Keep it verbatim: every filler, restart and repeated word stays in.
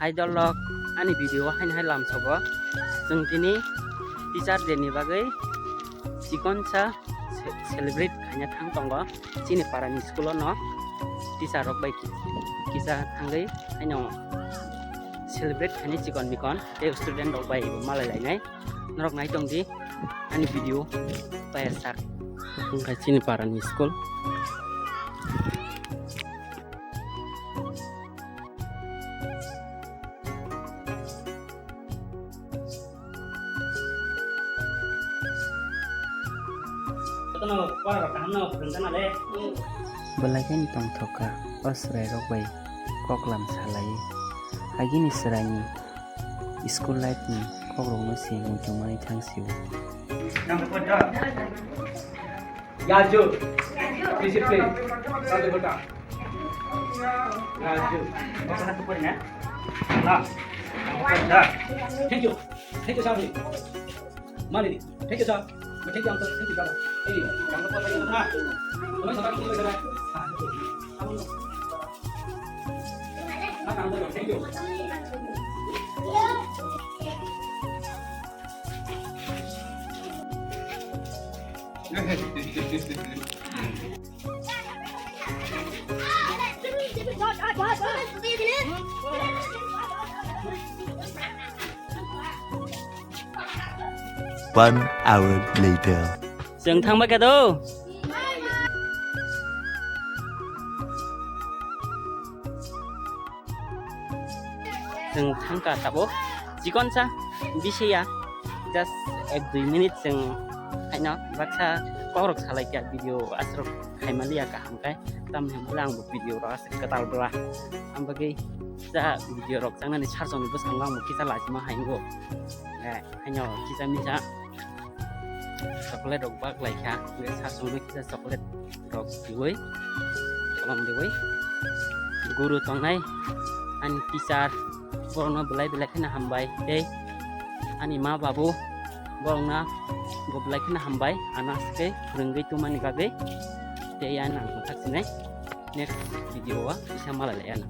Hai dolok, ani video haino hai lamsogo. Chwng tini Teacher Day ni bagwi chikonsa ce-, celebrate khaina thang tongo chini parani school-o no teacher rok bai ki-, kisa thangwi haino celebrate khainai chikon mikon tei student rok bai bo malai lainai. Norok nai tong di ani video paya sak. Wngkha chini parani school. Belai khe tongthok kha o chwrairok bai koklam salai. Agini chwraini school life ni kokrokno se muchungmani thang sio. Yaju. Discipline. Yaju. Thank you. Thank you, Sir. Mani. Thank you, sir. Thank you, uncle. Thank you, brother. Thank you. Thank you. One hour later. Chwng thangbai kha do. Chwng thangkha tabuk chikonsa bisi ya, just ek dui minute chwng haino baksa kokrok salai kha, video aswk khaimaliya kaham khe, tamni hwnba ang bo video rok aswk kwtal bwla. Ang bagwi kisa video rok changnani sarjoni bwskango ang bo kisa lachima haingo. Eh, haino kisa misa chocolate rok bak lai kha, hwnkhe sasongno kisa chocolate rok riwi, tolom riwi. Guru tongnai ani teacher, borokno belai belai kheno hambai tei ani ma babu borokno bo belai kheno hambai, ano aswk khe phwrwngwi tongmani bagwi. Tei ano ang kwthak sinai next video o kisa malai lai ano.